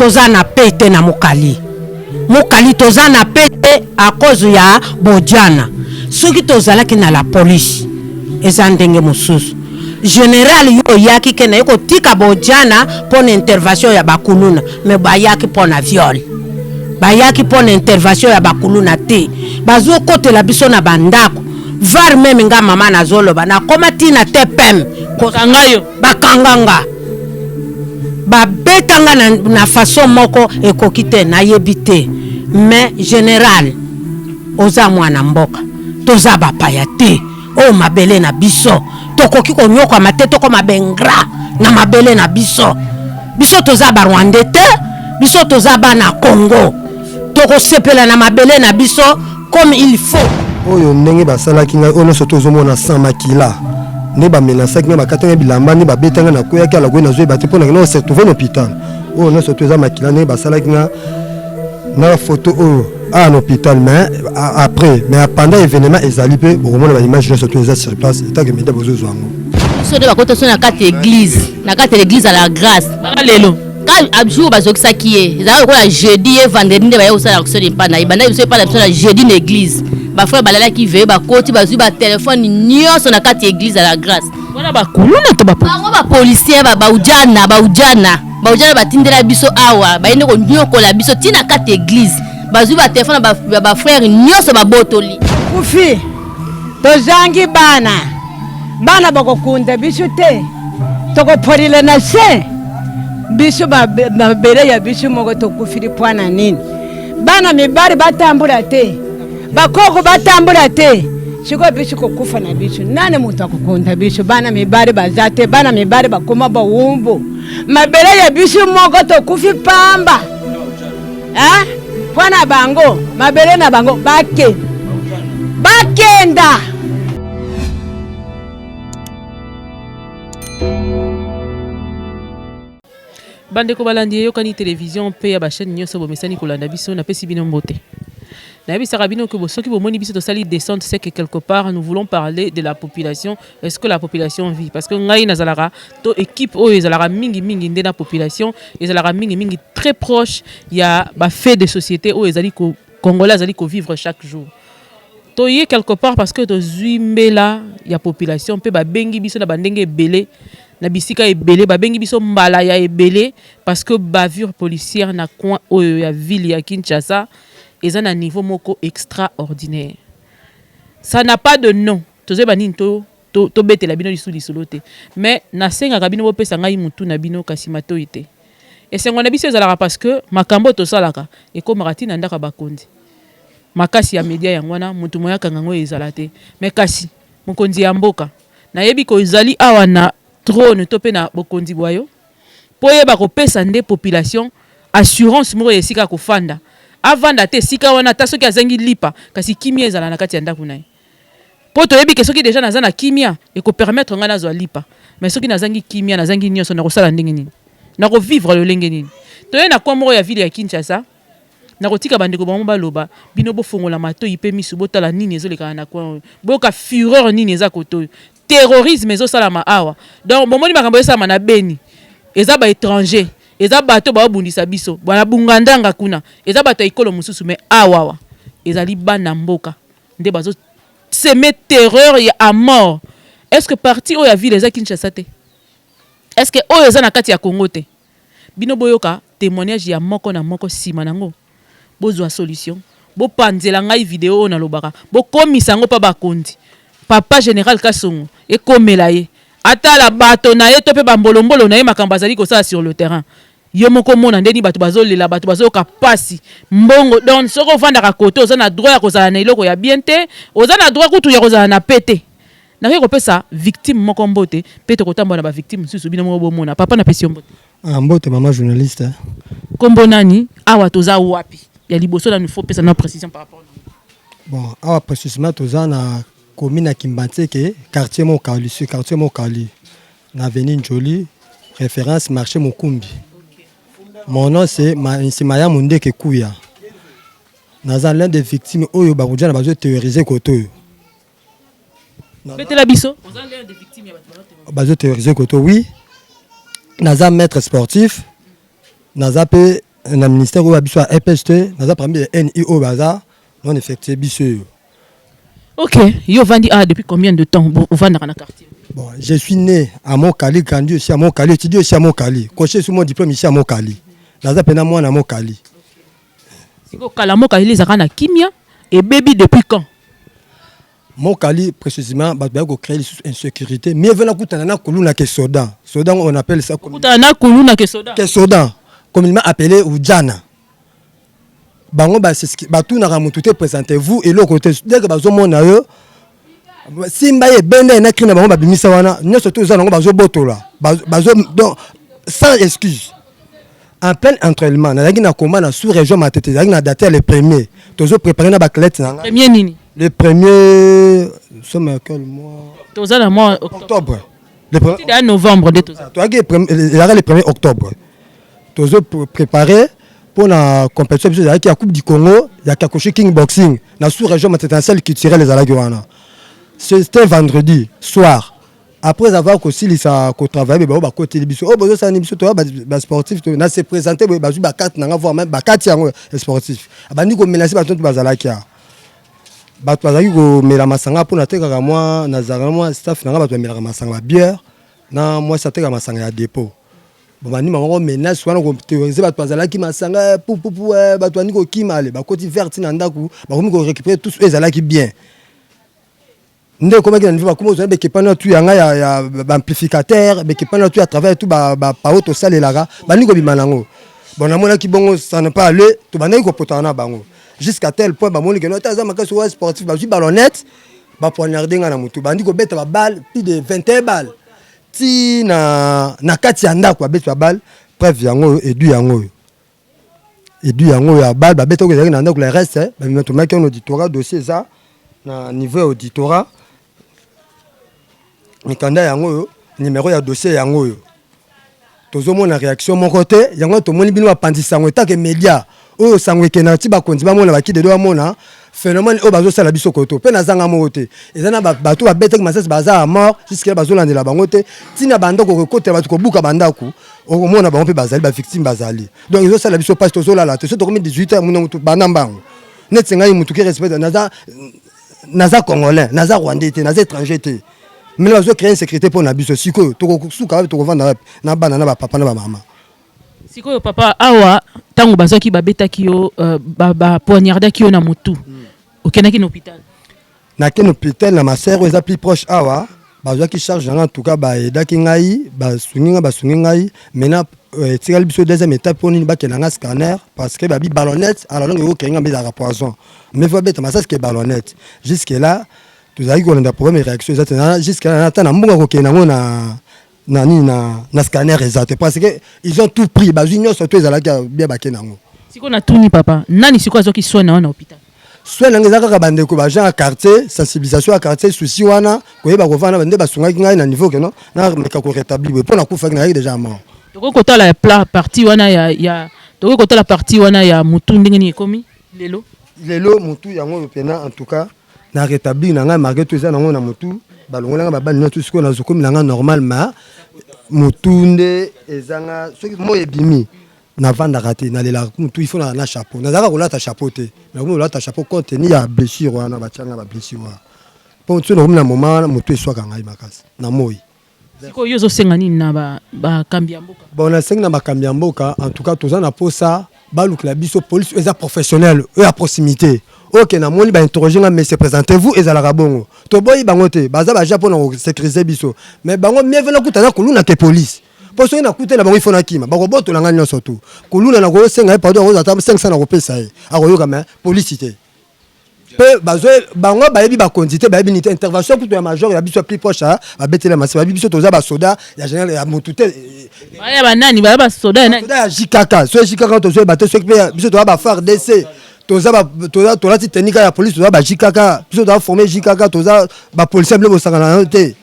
Toza na paix te na Mokali. Mokali toza na paix te à cause ya Bodiana. Soki tozalaki na la police eza ndenge mosusu. General yo oyaki ke naye kotika Bodiana mpo na intervention ya bakuluna, mais bayaki mpo na viol. Bayaki mpo na intervention ya bakuluna te. Bazokotela biso na bandako. Var meme nga mama nazoloba nakoma ti na TPM. Kokanga yo. Bakanga nga. Babeta nga na, na façon moko ekoki te, nayebi te. Mais general oza mwana mboka, toza bapaya te. Oyo mabele na biso, tokoki konyokwama te, tokoma bengra na mabele na biso. Biso toza ba Rwandais te, biso toza bana Congo. Tokosepela na mabele na biso comme il faut. Oyo ndenge basalaki ngai, oyo nyonso tozomona sans makila nde bamenasaki ngai, bakata ngai bilamba, nde babeta ngai, nakweyaki alagoyi, nazoyeba te mpo na ngai se retrouve na hôpital. Oyo nyonso to eza makila ndenge basalaki ngai na photo oyo awa na hôpital. Mais après, mais pendant événement ezali mpe bokomona baimage nyonso to eza sur place etake media bozozwa yango. Biso nde bakota so na kati ya église, na kati ya l'église à la grâce. Lelo ka jour bazokisaki ye ezalaka lokola jeudi, ye vendredi nde baye kosala action epa na ye. Banda biso epa na biso na jeudi na église, bafrère balalaki veye, bakoti, bazwi batelefone nyonso na kati ya église à la grâce. Wana bakuluna to bango bapolisier baujana baujana baujana batindela biso awa, baye nde konyokola biso ntina kati ya église, bazwi batelefone ya bafrère nyonso, babotoli. Kufi tozangi bana, bana bakokunda biso te, tokopolila na se biso mabele ya biso moko. Tokufili pwana nini? Bana mibali batambula te, bakoko batambula te. Sikoyo biso kokufa na biso, nani moto akokunda biso? Bana mibali baza te, bana mibali bakoma bawumbu. Mabele ya biso moko, tokufi pamba mpo na bango, mabele na bango bakenda, bakenda. Bandeko balandi Eyokani Télévision mpe ya bachaîne nyonso bomesani kolanda biso, napesi bino mbote. Nayebisaka bino ke soki bomoni biso tosali descente, c'est que quelque part nous voulons parler de la population. Est-ce que la population vit? Parce que ngai nazalaka to équipe oyo ezalaka mingi mingi nde na population, ezalaka mingi mingi très proche ya bafait de société oyo ezali ko congolais azali kovivre chaque jour. Toye quelque part parce que tozwi mbela ya population mpe babengi biso na bandenge ebele, na bisika ebele, babengi biso mbala ya ebele, parce que bavure policière na coin oyo ya ville ya Kinshasa eza na niveau moko extraordinaire, ça n'a pas de nom. Tozoyeba nini tobetela bino lisusu lisolo te, mais nasengaka bino bopesa ngai mutu na bino kasi matoi te. Esengo na biso ezalaka parce que makambo oyo tosalaka ekomaka ntina ndako ya bakonzi. Makasi ya media yango wana, motu moyo akanga yango ezala te. Mais kasi mokonzi ya mboka, nayebi kozali awa na trône to mpe na bokonzi bwa yo mpo oyeba kopesa nde population assurance moko ya esika kofanda, avanda te esika wana, ata soki azangi lipa, kasi kimia ezala na kati ya ndako na ye, mpo toyebi ke soki deja naza na kimia, ekopermettre ngai nazwa lipa. Mais soki nazangi kimia, nazangi nyonso, nakosala ndenge nini? Nakovivre lolenge nini? Toye na coin moko ya ville ya Kinshasa. Nakotika bandeko bango baloba. Bino bofongola matoi mpe misu, botala nini ezolekana na coin oyo, boyoka fureur nini eza kote oyo, terrorisme ezosalama awa. Donc bomoni makambo ezosalama na Beni, eza baétranger, eza bato baobundisa biso na Bungandanga kuna, eza bato ya ekolo mosusu. Mais awawa ezali bana mboka nde bazo semer terreur ya à mort. Est ce que partie oyo ya ville eza Kinshasa te? Est ce que oyo eza na kati ya Congo te? Bino boyoka témoignage ya moko na moko, nsima nango bozwa solution. Bopanzela ngai video oyo nalobaka, bokomisa yango mpa bakonzi. Papa général Kasongo, ekomela ye, atala bato na ye to mpe bambolombolo na ye, makambo azali kosala sur le terrain. Yo moko omona ndeni bato bazolela, bato bazoyoka pasi mbongo. Donc soki ovandaka kote, oza na droit ya kozala na eloko ya bien te, oza na droit kutu ya kozala na pe te. Nakoki kopesa victime moko mbote mpe tokotambola na bavictime mosusu. Bino moko bomona. Papa, napesi yo mbote. Ah, mbote mama journaliste. Kombo nani? Awa toza wapi? Ya liboso nanu, faut pesa na précision par rapport na Bon, awa précisément toza na commune ya Kimbanseke, quartier Mokali, sur quartier Mokali, na avenue Njoli, référence marché Mokumbi. Mon nom, c'est Nsima Mundeke Kuya. Naza l'un des victimes oyo bakujana bazo terroriser kote oyo. Betela biso. Bazo terroriser kote, oui. Naza maître sportif, naza mpe. na ministère oyo ya biso ya EPST, naza parmi ya NI oyo baza non effectué biso oyo. Ok, yo ovandi awa depuis combien de temps? Ovandaka na quartier? Bon, je suis né à Mokali, grandi aussi à Mokali, étudié aussi à Mokali, coché sur mon diplôme ici à Mokali. Naza pena mwana Mokali. Sikoyo kala Mokali ezalaka na kimia, ebebi depuis quand? Mokali précisément, bato bayaki kocréer lisusu insécurité. Mieux vaut nakutana na kuluna ke soda. Soda, on appelle ça. Okutana na kuluna ke soda? Ke soda, communément appelé ujana. Bango batunaka motu te présentez-vous, eloko te. Dès que bazomona yo, simba ye, ebenda ye na cri na bango babimisa wana nyonso to eza nango, bazobotola donc sans excuse. En plein entraînement, nazalaki na combat na sous région Matete, ezalaki na date ya le premier, tozopréparé na baathlète na nga. Premier nini? Le premier, somme quel mois? Toza na mois octobre. Ya novembre nde toza. Toyaki, ezalaka le premier octobre, tozopréparé mpona compétition biso ezalaki ya Coupe du Congo ya Kakoshi King Boxing na sous région Matete, na salle culturelle ezalaki wana. C'était vendredi soir, après avoir kosilisa kotravaille, bango bakoteli biso oyo bozosala ni biso toya basportif. Na se présente boye, bazwi bakarte nanga, voire même bakati yango sportif, abandi komenacer bato to bazalaki awa. Bato bazalaki komela masanga mpona atekaka mwa, nazalaka mwa staff nanga, bato bamelaka masanga, babière, na mwasi atekaka masanga ya dépôt. Bandi bango menace wana, koterroriser bato bazalaki masanga pupupu. Bato bandi kokima, ale bakoti vert na ndako, bakomi korécupérer tous oyo ezalaki bien. Nde ekomaki na niveau bakomi ozwa bekepana na tu yanga ya baamplificateur, bekepana na tu ya travail tu bapao tosalelaka, bandi kobima nango. Bon, namonaki bongo ça ne pas aller, tobandaki kopotana na bango jusqu'à tel point bamoni ke no te, aza makasi wa sportif. Bazwi ballonnette, bapoignarde nga na motu, bandi kobeta babale, plus de 21 balle ti na kati ya ndako. Babeti babale, preuve yango oyo, edu yango oyo, edu yango oyo ya balle babeti oyo ezalaki na ndako. Le reste babima, tomaki yango auditorat, dossier eza na niveau ya auditorat, mikanda yango oyo, numéro ya dossier yango oyo. Tozomona réaction moko te. Yango tomoni bino bapanzi sango etake média oyo, sango ekendaka ti bakonzi bamona, bakidedo bamona phénomène oyo bazosala biso koto. Mpe nazanga moko te, eza na bato babetaki masasi, baza ya mort jusque là, bazolandela bango te. Ntina bandako kokotela bato, kobuka bandako, okomona bango mpe bazali bavictime, bazali. Donc ezosala biso mpasi, tozolala te. So tokomi 18 heures, muna mutu banda mbango neti ngai mutu ki respecte. Naza Congolais, naza Rwandais te, naza étranger te, mais bazocréer insécurité mpo na biso. Sikoyo tokosuka wapi? Tokovanda wapi na bana, na bapapa, na bamama? Sikoyo papa, awa ntango bazwaki, babetaki yo, bapoignardaki yo na motu, okendaki na hôpital? Nakende hôpital na masere oyo eza plus proche awa. Bazwaki charge nanga, en tout cas baaidaki ngai, basungi ngai, basungi ngai. Maintenant etikali biso deuxième étape mpo nini? Bakenda nga scanner, parce que babi ballonnette à la longue ekokende nga mpe ezalaka poison. Mais faut babeta masasi ke ballonnette. Jusque là tozalaki kolanda problème, réaction eza te. Jusque là ata na mbongo kokende yango na nini, na scanner eza te, parce que ils ont tout pris, bazwi nyonso to ezalaki bien, bakende yango. Sikoyo natuni papa, nani sikoyo azwaki soin na yo na hôpital? Soin nanga eza kaka bandeko, baagent ya quartier, sensibilisation ya quartier, souci wana koyeba kovanda nde basungaki ngai na niveau keno nameka korétablir boye, mpo nakufaki, nayaki déjà mort. Tokoki kotala ya pla partie wana ya, tokoki kotala partie wana ya motu ndenge nini ekomi lelo? Lelo motu yango oyo mpena, en tout cas na rétablir na ngai malgré tout eza nango na motu, balongola ngai babali nyonso. Sikoyo nazokomi na ngai normal, ma motu nde ezanga. Soki moi ebimi, navandaka te, nalelaka motu. Il faut na chapeau, nazalaka kolata chapeau te, nakomi kolata chapeau compte tenu ya blessure wana batianga, bablessure wana, mpo so nakomi na moment wana, motu eswaka ngai makasi na moi. Sikoyo yo ozosenga nini na bakambi ya mboka? Bon, nasengi na bakambi ya mboka, en tout cas toza na posa balukela biso police oyo eza professionnel, oyo ya proximité. Ok, namoni bainterroge nga, mais se présentez-vous, ezalaka bongo. Toboyi bango te, baza baja mpona kosécuriser biso, mais bango mieux vaut nakuta na kuluna ke police, mpo soki nakute na bango, ifo nakima, bakobotola ngai nyonso tu. Kuluna nakosenga ye pardon, akozala ata 500 nakopesa ye, akoyoka, mais polisi te. Mpe bango bayebi bakonzi te, bayebi nini te. Intervention kutu ya major ya biso ya plus proche, babetela masi, bayebi biso toza basoda ya général ya motu te. Baya banani? Baya basoda ya nani? Soda ya JKK, so JKK tozoyeba te. Soki mpe biso toza ba FARDC, toza tolati tenue ya police, toza ba JKK, biso toza formé JKK, toza bapolicier, bino bosangana nayo te.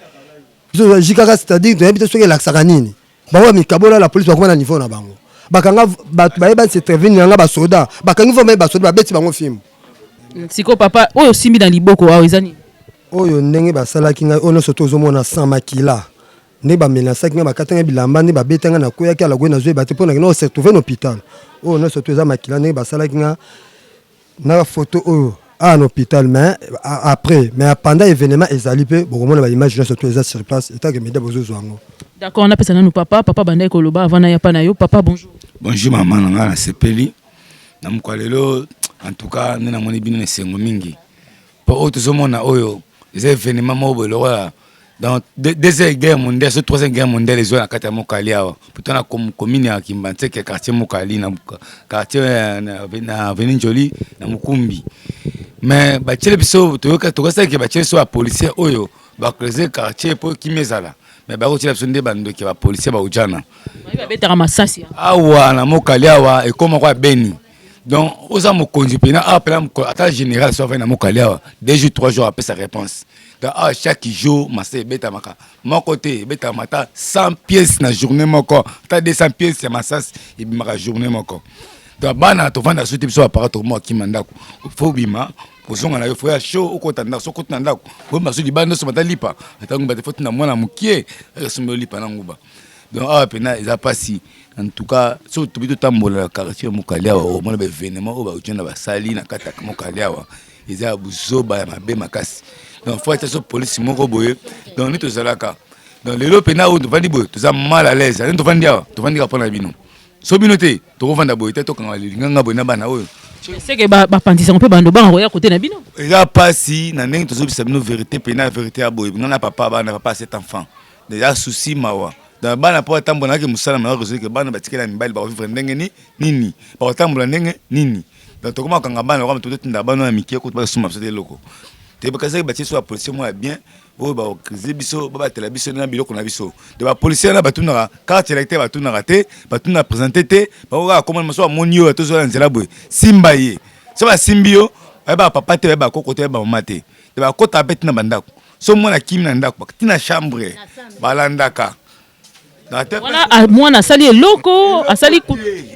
Biso JKK, c'est-à-dire toyebi te soki elakisaka nini. Bango bamikabola la police, bakoma na niveau na bango, bakanga bato, bayeba se nanga basoda, bakangi fo basoda, babeti bango fimbo. Sikoyo papa, oyo osimbi na liboko awa eza nini? Oyo ndenge basalaki ngai, oyo nyonso to ozomona sans makila, nde bamenaçaki ngai, bakata ngai bilamba, nde babeta ngai, nakweyaki alagoye, nazoyeba te mpo nakende se retrouve na hôpital. Oyo nyonso to eza makila ndenge basalaki nga na photo oyo awa na hôpital. Mais après, mais pendant événement ezali mpe bokomona baimage nyonso to eza sur place etake média bozozwa yango. D'accord, napesa nanu papa. Papa bandaki koloba avant naya pa na yo. Papa, bonjour. Bonjour mama na ngai, nasepeli na mokwa lelo. En tout cas nde namoni bino na esengo mingi, mpo oyo tozomona oyo eza événement moko boye lokola dans deuxième guerre mondiale, so troisième guerre mondiale ezwa na kati ya Mokali awa, plutôt na commune ya Kimbanseke, quartier Mokali, na quartier na avenue Njoli na Mokumbi. Mais batiele biso, tokasalaki batiele biso bapolicier oyo baclose quartier mpo kimia ezala, mais bakotiela biso nde bandoki ya bapolicier baujana. Babetaka masasi. Awa na Mokali awa ekóma kwa beni. Donc oza mokonzi mpena awa mpena, ata général so avai na Mokali awa 2 jours, 3 jours, apesa réponse. Donc awa chaque jour masasi ebetamaka moko te, ebetama ata 100 pièces na journée moko, ata 200 pièces ya masasi ebimaka journée moko. Donc bana tovanda so te, biso bapara tokoma akima ndako, faut bima kozonga na yo, faut ya chaud okota ndako. So okota na ndako, oyeba so libanda nyonso bata lipa ata nguba te, faut tina mwana mokie akasomba lipa na nguba. Donc awa mpena eza mpasi. En tout cas so tobi totambola na quartier Mokali awa, omona baévénement oyo bauti na basali na kati ya Mokali awa, eza ya buzoba ya mabe makasi. Donc faut atia so polisi moko boye. Donc nde tozalaka. Donc lelo mpena oyo tovandi boye, toza mal à l'aise. Ane tovandi awa, tovandi kaka mpona bino. So bino te, tokovanda boye te, tokanga linganga boye na bana oyo. Seke bapandisango mpe bando banga koya kote na bino. Eza mpasi na ndenge tozobisa bino vérité, mpena vérité ya boye. Nga na papa bana, papa sept enfant déjà, souci, mawa. Donc bana mpo batambola naki mosala na réseau, bana batikela mibali, bakovivre ndenge ni nini, bakotambola ndenge nini? Donc tokoma kokanga bana lokama, tototinda bana ya mike kutu basomba biso te eloko. Toyebakasaki batie so bapolicier moko ya bien oyo bakrize biso, babatela biso na biloko na biso. De bapolicier wana batunaka carte électeur, batunaka te, batunaka présente te. Bango kaka komona so bamoni oyo tozwala nzela boye, simba ye. So basimbi yo, bayebaka papa te, bayebaka koko te, bayebaka mama te. De bakotaka mpe ntina bandako. So mwana kimi na ndako, ntina chambre balandaka. Wana mwana asali eloko, asali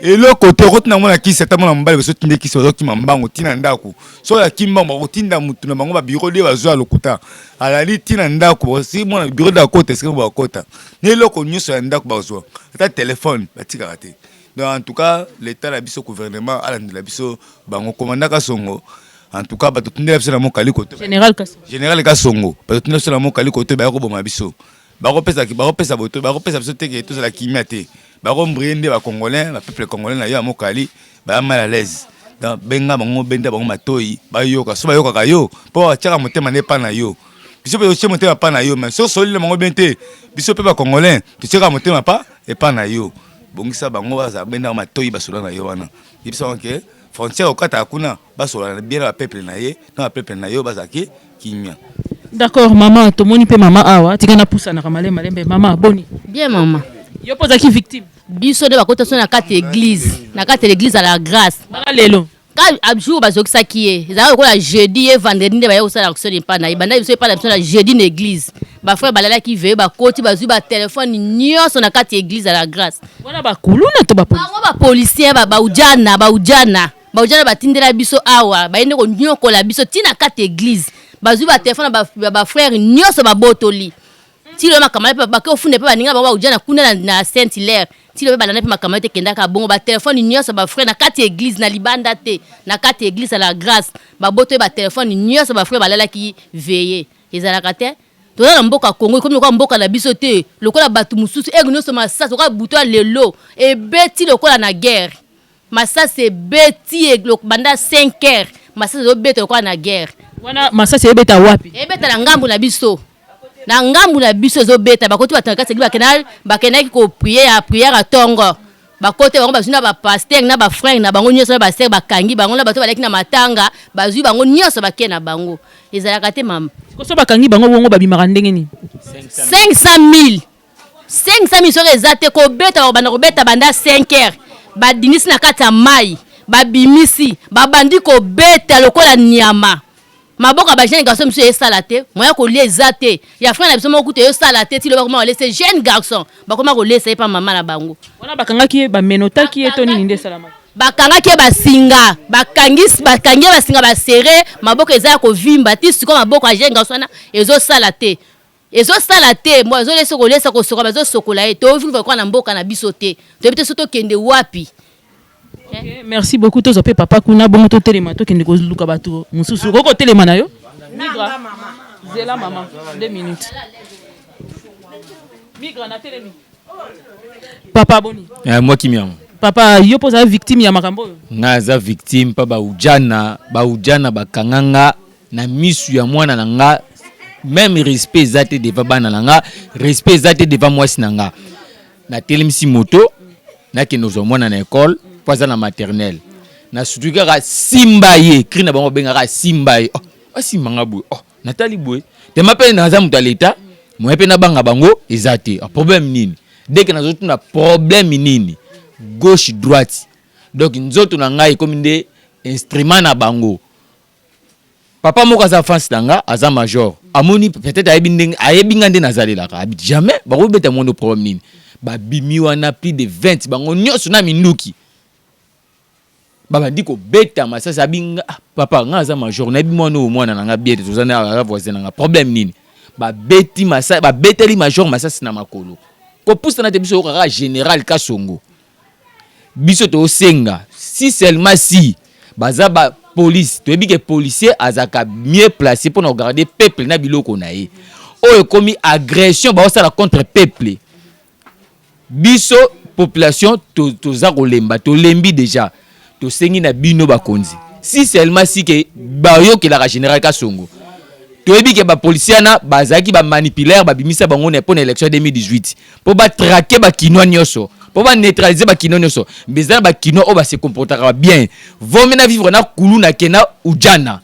eloko te, okotina mwana kisi, ata mwana mobali bazotinde kisi, bazokima mbango ntina ndako. So akimi mbango, bakotinda mutu na bango babiro de bazwa ya lokuta, alali ntina ndako. Si mwana biro de akota, esika bakota na eloko nyonso ya ndako bazwa, ata telefone batikaka te. Donc en tout cas l'état na biso, gouvernement alandela biso bango, commandant Kasongo. En tout cas bato tindela biso na Mokali kote. Général Kasongo. Général Kasongo, bato tindela biso na Mokali kote, baya koboma biso. Bakopesa boto, bakopesa biso teke tozala kimia te, bakombrie nde bacongolais, bapeuple congolais na yo ya Mokali baya mal à l'aise. Donc benga bango, benda bango matoi bayoka. So bayokaka yo mpo batiaka motema nde epa na yo, biso mpe totie motema pa na yo. Mais so osololi na bango bien te, biso mpe bacongolais totiaka motema pa epa na yo. Bongisa bango, bazala bendaka matoi, basola na yo wana. Yebisa bango ke frontière okataka kuna, basola bien na bapeuple na ye na bapeuple na yo, bazalaki kimia. D'accord mama, tomoni mpe mama awa. Tika napusanaka malembe malembe. Mama, boni? Bien mama. Yo mpo ozalaki victime? Biso nde bakota so na kati ya église, na kati ya l'église à la Grâce. Bana lelo. Ka jour bazokisaki ye ezalaka lokola jeudi, ye vendredi nde baye kosala action epa na ye. Banda biso epa na biso na jeudi na église, bafrère balalaki veillée, bakoti, bazwi batelefone nyonso na kati ya église à la Grâce. Wana bakuluna to bapolisi? Bango bapolicier, baujana, baujana, baujana batindela biso awa, baye nde konyokola biso ntina kati ya église. Bazwi batelefone ya bafrère nyonso, babotoli tilo makambo mpe bake ofunda mpe baninga bango baujana kuna na Saint Hilaire. Tilo mpe balanda mpe makambo ete ekendaka bongo. Batelefone nyonso bafrère na kati ya église, na libanda te, na kati ya église ya la Grâce, babotoli batelefone nyonso. Bafrère balalaki veillée. Ezalaka te. Toza na mboka Kongo, ekomi lokola mboka na biso te, lokola bato mosusu. Ere nyonso masasi, lokola butu ya lelo ebeti lokola na guerre. Masasi ebeti banda 5 heures, masasi ezobeta lokola na guerre. Wana masasi ebeta wapi? Ebeta na ngambu na biso, na ngambu na biso ezobeta. Bakoti bato na kati, bakendaki koprier ya prière ya ntongo, bakote bango, bazwi na bapasteur na bafrère na bango nyonso na basœur, bakangi bango na bato balaki na matanga, bazwi bango nyonso, bakei na bango. Ezalaka te mama. Soki bakangi bango bongo, babimaka ndenge nini? 500 000, 500 000 soki eza te, kobeta bakobanda kobeta banda 5 heures. Badinisi na kati ya mai, babimisi, babandi kobeta lokola nyama. Maboko ya bajeune garçon mosusu esala te, moya kolia eza te. Ya frère na biso moko kutu eyosala te. Ti bakoma kolesa jeune garçon, bakoma kolesa ye pa mama na bango. Wana bakangaki ye, bamenotaki ye to nini nde esalamaki? Bakangaki ye basinga, bakangi, bakangi ye basinga, basere maboko eza ya kovimba. Ti sikoyo maboko ya jeune garçon wana ezosala te, ezosala te. Mo azolesa, kolesa, kosokola, bazosokola ye. Tovivre kwa na mboka na biso te, toyebi te so tokende wapi. Okay, merci beaucoup. Tozwa mpe papa kuna, bongo totelema, tokende koluka bato mosusu. Okoki kotelema na yo. Migra, zela mama 2 minutes. Migra natelemi. Papa, boni? Eh, mwa kimia. Papa, yo mpo ozala victime ya makambo oyo? Nga aza victime mpa baujana. Baujana bakanga nga na misu ya mwana na nga. Même respect eza te devant bana na nga, respect eza te devant mwasi na nga. Natelemisi moto, nakende kozwa mwana na ekole mpo aza na maternelle. Nasutuki kaka, simba ye, cri na bango babengaka simba ye. Oh, asimba nga boye. Oh, natali boye tema mpe naza moto ya leta, moye mpe nabanga bango eza te. Ah, problème nini? Dès que nazotuna problème nini, gauche, droite, donc nzoto na ngai ekomi nde instrument na bango. Papa moko aza face na nga, aza major, amoni peut-être ayebi ndenge ayebi nga nde nazalelaka abi jamais bakobeta mono. Problème nini? Babimi wana plus de 20, bango nyonso na minduki, babandi kobeta masasi. Abi nga: "Ah, papa, nga aza major, nayebi mwana oyo, mwana na nga bien te, toza na aza voisin na nga. Problème nini?" Babeti masasi, babeteli major masasi na makolo. Kopusana te, biso oyokaka général Kasongo. Biso tosenga, si seulement si baza ba police, toyebi ke policier azalaka mieux placé mpona kogarder peuple na biloko na ye. Oyo ekomi agression baosala contre peuple. Biso population toza kolemba, tolembi déjà. Tosengi na bino bakonzi, si seulement si ke bayokelaka général Kasongo. Toyebi ke bapolisier wana bazalaki bamanipulaire, babimisa bango na mpo na élection ya 2018 mpo batraquer bakinois nyonso, mpo baneutraliser bakinois nyonso. Mais eza na bakinois oyo base comportaka bien. Vomi na vivre na kulu na ke na ujana,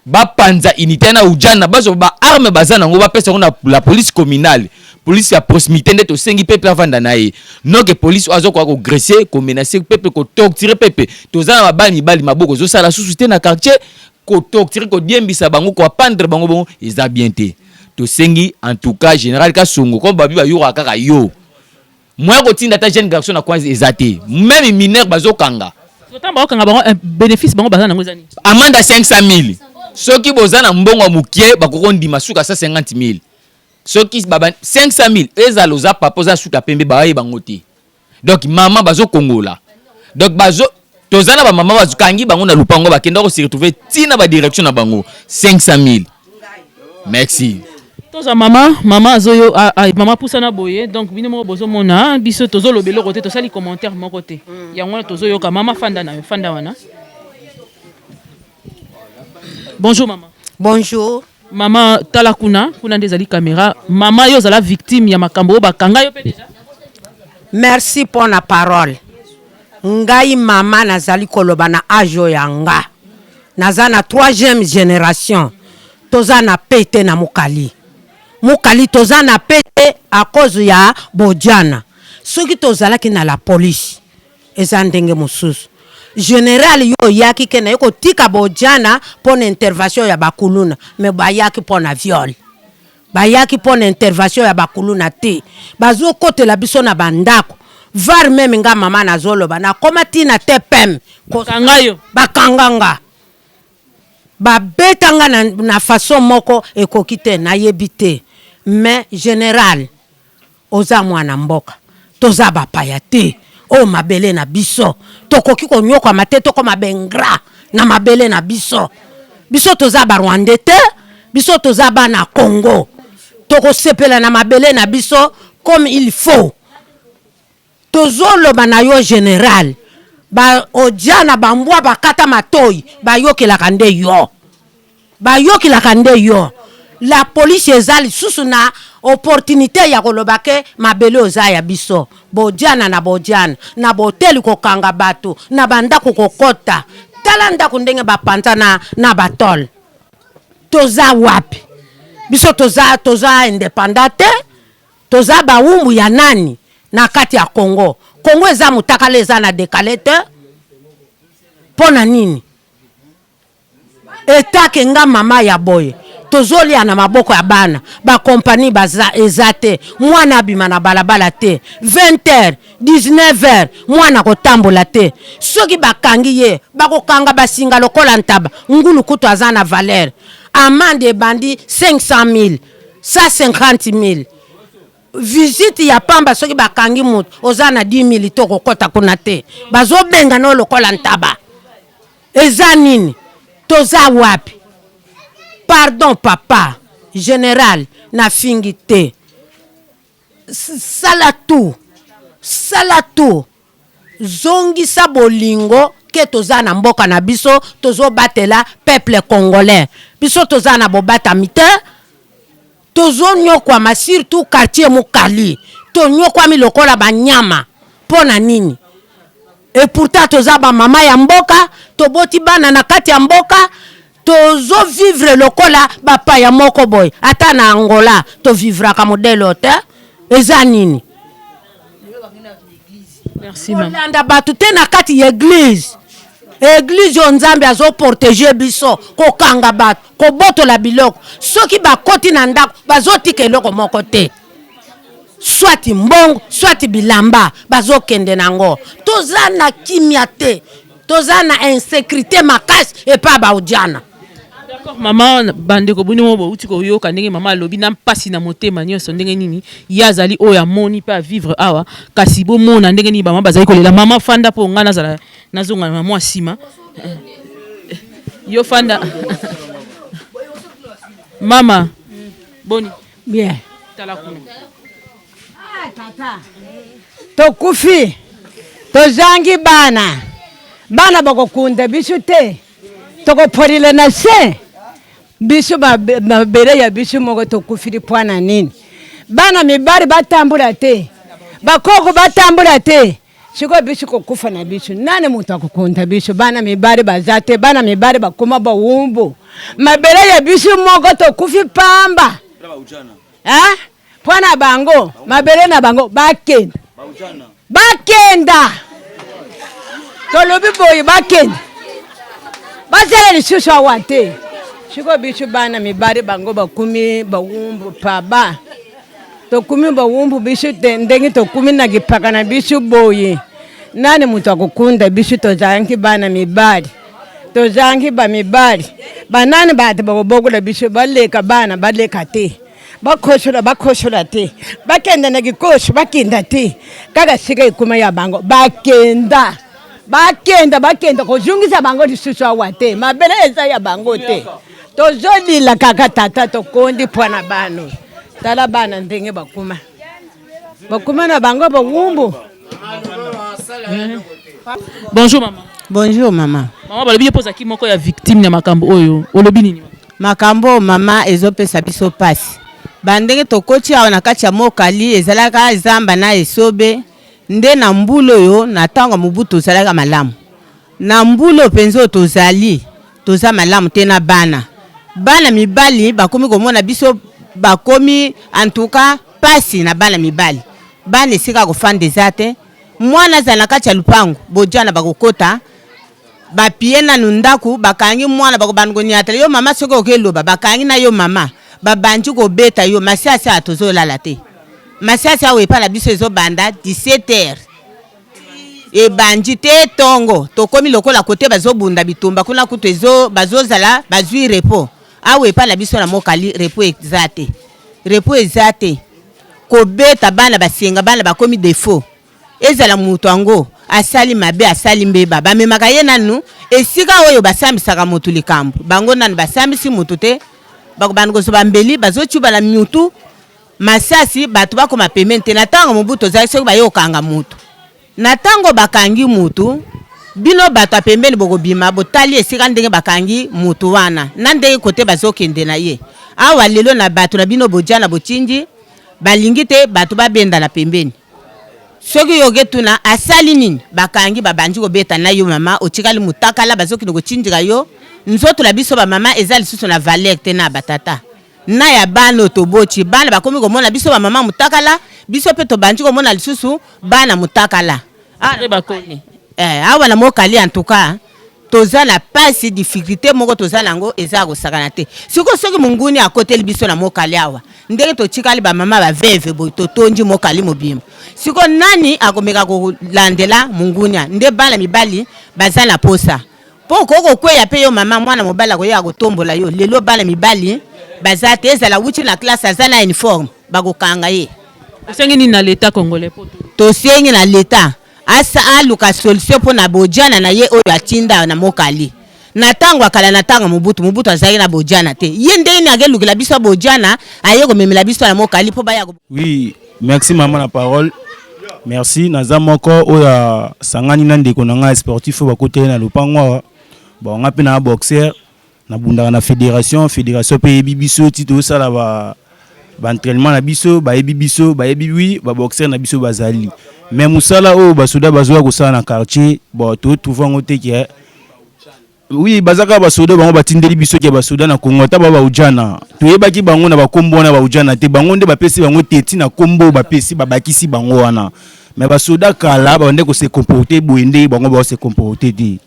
bapanza unité na ujana, bazwa baarme baza nango, bapesa yango na la police communale, police ya proximité. Nde tosengi peuple avanda na ye noke police oyo azokoka koagresser, komenacer peuple, kotorturer peuple. Toza na babali, mibali maboko ezosala susu te na quartier. Kotorturer, kodiembisa bango, koapendre bango bongo eza bien te. Tosengi en tout cas général Kasongo, comme babi bayokaka kaka yo, moyen kotinda ata jeune garçon na coin eza te, même mineur bazokanga. Ntango bakokanga bango, bénéfice bango baza nango eza nini? Amende ya 500 000. Soki boza na mbongo ya mokie, bakoki ndima suka 150 000. Soki baba 500 000, ezala oza papa, oza suka pembe, bayeba bango te. Donc mama bazokongola, donc bazo toza na bamama bakangi bango na lupango, bakenda kose retrouver ntina badirection na bango 500 000. Merci. Tozwa mama. Mama azoyo, ah, ah, mama pusana boye. Donc bino moko bozomona, biso tozoloba eloko te, tosali commentaire moko te. Yango wana tozoyoka. Mama, fanda na yo, fanda wana. Bonjour mama. Bonjour. Mama, tala kuna, kuna nde ezali caméra. Mama, yo ozala victime ya makambo oyo, bakanga yo mpe déjà? Merci mpo na parole. Ngai mama nazali koloba na age oyo ya nga, naza na troisième génération. Toza na pe te na mokali. Mokali toza na pe te à cause ya bojana. Soki tozalaki na la police, eza ndenge mosusu. Général, yo oyaki ke naye kotika bojana mpo na intervention ya bakuluna, me bayaki mpo na viol, bayaki mpo na intervention ya bakuluna te. Bazokotela biso na bandako var même. Nga mama nazoloba, nakoma ntina te peme. Bakanga yo? Bakanga nga, babeta nga na façon moko ekoki te, nayebi te. Mais général, oza mwana mboka, toza bapaya te. Oyo mabele na biso, tokoki konyokwama te, tokoma baingrats na mabele na biso. Biso toza barwandais te, biso toza bana Congo. Tokosepela na mabele na biso comme il faut. Tozoloba na yo général, baodia na bambwa bakata matoi, bayokelaka nde yo, bayokelaka nde yo. La police eza lisusu na opportunité ya koloba ke mabele oza ya biso. Bodiana na bodiana na boteli, kokanga bato na bandako, kokota, tala ndako ndenge bapanza na batole. Toza wapi? Biso toza indépendant te, toza bawumbu ya nani na kati ya Congo? Congo eza motakala, eza na décalé te. Mpo na nini etake nga mama ya boye tozolia na maboko ya bana? Bakompani baza eza te, mwana abima na balabala te. 20 heures, 19 heures, mwana kotambola te. Soki bakangi ye, bakokanga basinga lokola ntaba. Ngulu kutu aza na valeur. Amende ebandi 500 000, 150 000. Visite ya pamba soki bakangi moto oza na 10 000 te okokɔta kuna te, bazobengana yo lokola ntaba. Eza nini? Toza wapi? Pardon papa général, nafingi te. Sala tout, sala tout, zongisa bolingo ke toza na mboka na biso, tozobatela peuple congolais. Biso toza na bobatami te, tozonyokwama, surtout quartier Mokali, tonyokwami lokola banyama. Mpo na nini? Et pourtant toza bamama ya mboka, toboti bana na kati ya mboka, tozovivre lokola bapaya moko boye. Ata na Angola tovivraka modèle oyo te. Eza nini? Merci, mama. Kolanda bato te na kati ya église. Église oyo Nzambe azoprotéger biso, kokanga bato, kobotola biloko. Soki bakoti na ndako, bazotika eloko moko te, soit mbongo, soit bilamba, bazokende nango. Toza na kimia te, toza na insécurité makasi epa baujana. D'accord mama. Bandeko, bino mo bouti koyoka ndenge mama alobi na mpasi na motema nyonso, ndenge nini ye azali oyo amoni mpe avivre awa. Kasi bomona ndenge nini bamama bazali kolela. Mama, fanda mpo ngai nazala nazonga na mwa nsima. Yo fanda mama. Boni? Bien. Tala kuna. Tata, tokufi, tozangi bana. Bana bakokunda biso te, tokopolila na se. Biso mabele ya biso moko, tokufili mpo na nini? Bana mibali batambola te, bakoko batambola te. Sikoyo biso kokufa na biso, nani moto akokunda biso? Bana mibali baza te, bana mibali bakoma bawumbu. Mabele ya biso moko, tokufi pamba. Eh? Mpo na bango, mabele na bango, bakenda, bakenda. Tolobi boye, bakenda, bazala lisusu awa te. Sikoyo biso bana mibali, bango bakumi bawumbu paba, tokumi bawumbu biso te. Ndenge tokumi na kipaka na biso boye, nani moto akokunda biso? Tozalaki bana mibali, tozangi bamibali. Banani bato bakobokola biso? Baleka, bana baleka te, bakoshola, bakoshola te, bakenda na kikoso, bakenda te. Kaka sika ekoma ya bango, bakenda, bakenda, bakenda, kozongisa bango lisusu awa te. Mabele eza ya bango te. Tozolila kaka tata, tokondi mpo na bana. Tala bana ndenge bakuma, bakuma na bango bawumbu. Bonjour mama. Bonjour mama. Mama, balobi yo mpo ozalaki moko ya victime na makambo oyo. Olobi nini? Makambo oyo mama ezopesa biso mpasi. Bandenge tokoti awa na kati ya Mokali, ezalaka zamba na esobe nde na mbula oyo. Na ntango ya Mobutu tozalaka malamu. Na mbula oyo mpenza oyo tozali, toza malamu te na bana. Bana mibali bakomi komona biso, bakomi antuka pasi na bana mibali. Bana esika kofanda eza te. Mwana azala na kati ya lupango, bojana bakokota, bapie nanu ndako, bakangi mwana, bakobanda koniatela yo mama. Soki okeloba, bakangi na yo mama, babandi kobeta yo masiasi. Awa tozolala te. Masiasi awa epai na biso ezobanda 17 heures, ebandi te ntongo. Tokomi lokola kote bazobunda bitumba kuna kutu ezo bazozala bazwi repos. Awa epai na biso na Mokali, repos eza te, repos eza te. Kobeta bana, basenga bana bakomi défaut. Ezala moto yango asali mabe, asali mbeba, bamemaka ye nanu esika oyo basambisaka motu likambo. Bango nanu basambisi motu te, bakobanda kozwa bambeli, bazocuba na miutu masasi, bato bakoma pembeni te. Na ntango Mobutu ozali, soki baye kokanga motu, na ntango bakangi motu, bino bato ya pembeni bokobima, botali esika ndenge bakangi motu wana na ndenge kote bazokende na ye. Awa lelo na bato na bino bojana botindi, balingi te bato babenda na pembeni. Soki yo oketuna asali nini, bakangi, babandi kobeta na yo mama, otikali motakala, bazokende kotindika yo. Nzoto na biso bamama eza lisusu na valeur te na batata na ya bana oyo toboti. Bana bakomi komona biso bamama motakala, biso mpe tobandi komona lisusu bana motakala. Awa na Mokali, en tout cas toza na pasi, difficulté moko toza nango eza ya kosakana te. Sikoyo soki monguni akoteli biso na Mokali awa, ndenge totikali bamama baveuves boye, totondi Mokali mobimba, sikoyo nani akomeka kolandela mongunia? Nde bana mibali baza na posa, mpo okoki kokweya mpe yo mama, mwana mobali akoyaka kotombola yo. Lelo bana mibali baza te. Ezala wuti na classe, aza na uniforme, bakokanga ye. Osengi nini na l'etat congolais po to. Tosengi na l'etat asa aluka solution pona bojana na ye oyo atinda na mokali. Na tango ya kala na tango ya Mobutu, Mobutu azalaki na bojana te. Ye ndenge nini akelukela biso bojana aye komemela biso na mokali po baya ko. Oui, merci maman na parole. Merci naza moko oyo asangani na ndeko na ngai sportif oyo bakoteli na lopango awa. Bon nga mpe na boxeur nabundaka na federation, federation mpe eyebi biso ti tozosala ba ba entraînement na biso bayebi biso bayebi oui ba boxeur na biso bazali mais mosala oyo basoda bazoya kosala na quartier bon totrouve yango te ke oui baza kaka basoda bango batindeli biso ke basoda na Congo ata ba baujana toyebaki bango na bakombo wana baujana te bango nde bapesi bango teti na kombo bapesi babakisi bango wana mais basoda kala babande kose comporter boye nde bango bao se comporter te.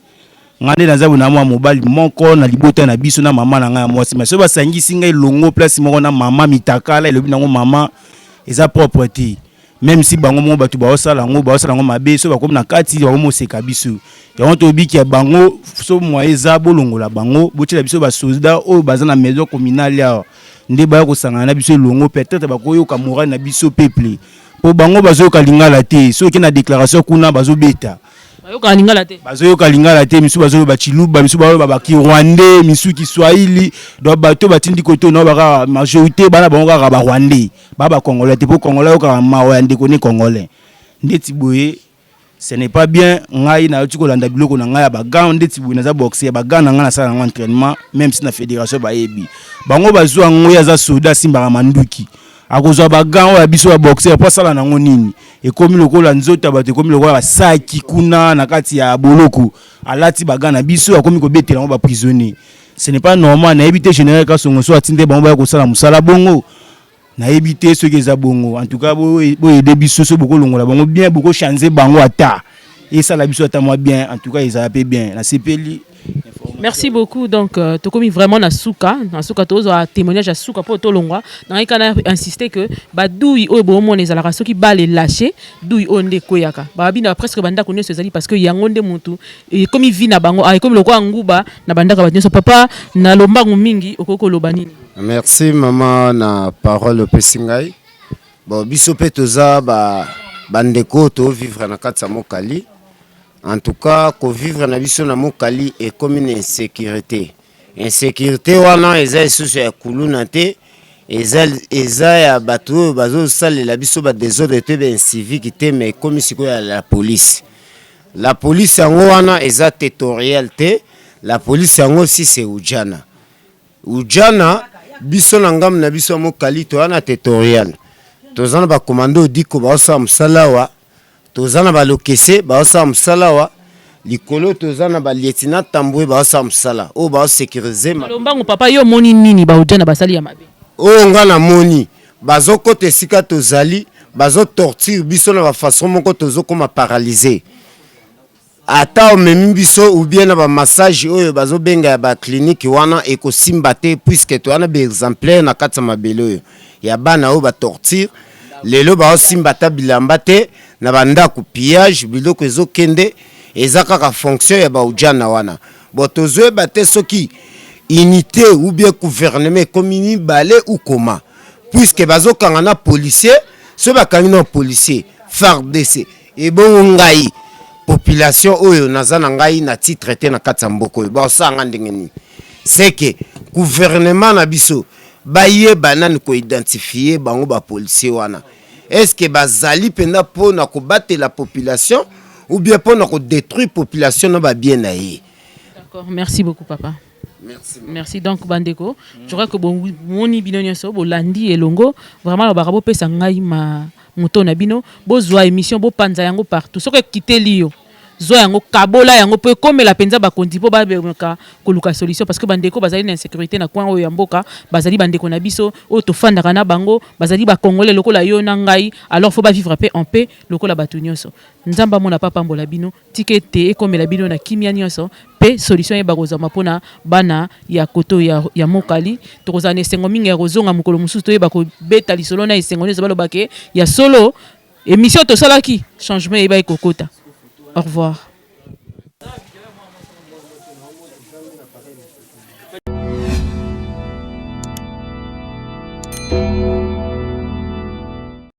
Nga nde naza boye na mwa mobali moko na libota na biso na mama na ngai ya mwasi mais soki basangisi ngai elongo place moko na mama mitakala elobi nango mama eza propre te meme si bango moko bato baosala yango baosala yango mabe soki bakomi na kati bakomi oseka biso yango tobiki ya bango so moyen eza bolongola bango botiela biso basoda oyo baza na maison communale awa nde baya kosangana na biso elongo peut-être bakoyoka morale na biso peuple mpo bango bazoyoka lingala te soki na déclaration kuna bazobeta Bayokaka lingala te. Bazoyoka lingala te, misusu bazoloba tshiluba, misusu bazoloba ba kirwandais, misusu kiswahili. Donc bato batindi koto na baka majorité bana bango kaka ba rwandais, ba ba congolais te po congolais ayokaka mawa ya ndeko ne congolais. Ndeti boye ce n'est pas bien ngai nayoti kolanda biloko na ngai ya ba gants ndeti boye naza boxer ba gants na ngai nasala yango entraînement même si na fédération bayebi bango bazwa yango ye aza soda asimbaka manduki Akozwa ba gants oyo ya biso ba boxeur po asala nango nini? Ekomi lokola nzoto ya bato ekomi lokola ba saki kuna na kati ya boloko. Alati ba gants na biso akomi kobetela yango ba prisonniers. Ce n'est pas normal, nayebi te general Kasongo soki atindi bango baya kosala mosala bongo. Nayebi te soki eza bongo. En tout cas bo bo aider biso soki bokolongola bango bien, boko changer bango ata. Esala biso ata mwa bien, en tout cas ezala pe bien. Nasepeli. Merci beaucoup. Donc, euh, tokomi vraiment na suka, na suka tozwa témoignage ya suka po tolongwa. Na ngai kana insister que ba douille oyo bomona ezalaka soki balle lâché, douille oyo nde ekweyaka. Ba bina presque bandako nyonso ezali parce que yango nde mutu ekomi vie na bango, ah ekomi lokola nguba na bandako bato nyonso. Papa na lombangu mingi okoki koloba nini? Merci maman na parole opesi ngai. Bon biso pe toza ba bandeko to vivre na kati ya mokali. En tout cas ko vivre na biso na mokali ekomi na insecurite. Insecurite wana eza lisusu ya kuluna te, eza eza ya bato oyo bazosalela biso ba desordre te ba incivique te, mais ekomi sikoyo ya la police. La police yango wana eza territorial te, la police yango si c'est Ujana. Ujana biso na ngambo na biso ya mokali toza na territorial, toza na ba commando diko baosala mosala awa. Toza na ba lokese baosala mosala awa likolo, toza na ba lieutenant Tambwe baosala mosala oyo bao securiser ma. Lombangu papa yo omoni nini ba ujana basali ya mabe? Oyo nga namoni bazokota esika tozali bazo torture biso na ba façon moko tozokoma paralyse. Ata omemi biso ou bien na ba massage oyo bazo benga ya ba clinique wana ekosimba te puisque toza na ba exemplaire na kati ya mabele oyo ya bana oyo ba torture lelo bao simba ata bilamba te na ba ndaku pillage biloko ezo kende eza kaka fonction ya ba ujana wana bon tozoyeba te soki unité ou bien gouvernement ekomi mibale ou comment puisque bazokanga na policier soki bakangi na policier fardc Ebongo ngai population oyo naza na ngai na titre te na kati ya mboka oyo bakosala nga ndenge nini? C'est que gouvernement na biso bayeba nanu ko identifier bango ba policiers wana est ce que bazali penza po na kobatela population ou bien po na ko detruire population na ba biens na ye? D'accord, merci beaucoup papa. Merci. Merci donc bandeko, je crois que bomoni bino nyonso bolandi elongo vraiment lobaka bopesa ngai ma moto na bino bozwa emission bopanza yango partout soki ekiteli yo zwa yango kabola yango mpo ekomela mpenza bakonzi mpo babeka koluka solution parce que bandeko bazali na insécurité na coin oyo ya mboka bazali bandeko na biso oyo tofandaka na bango bazali ba congolais lokola yo na ngai, alors faut bavivre mpe en paix lokola bato nyonso. Nzambe amona pa pambola bino, tika ete ekomela bino na kimia nyonso mpe solution eyeba kozwama mpona bana ya koto ya mokali. Tokozala na esengo mingi ya kozonga mokolo mosusu toyeba kobeta lisolo na esengo nyonso balobake ya solo émission tosalaki changement eyebaki kokota. Au revoir.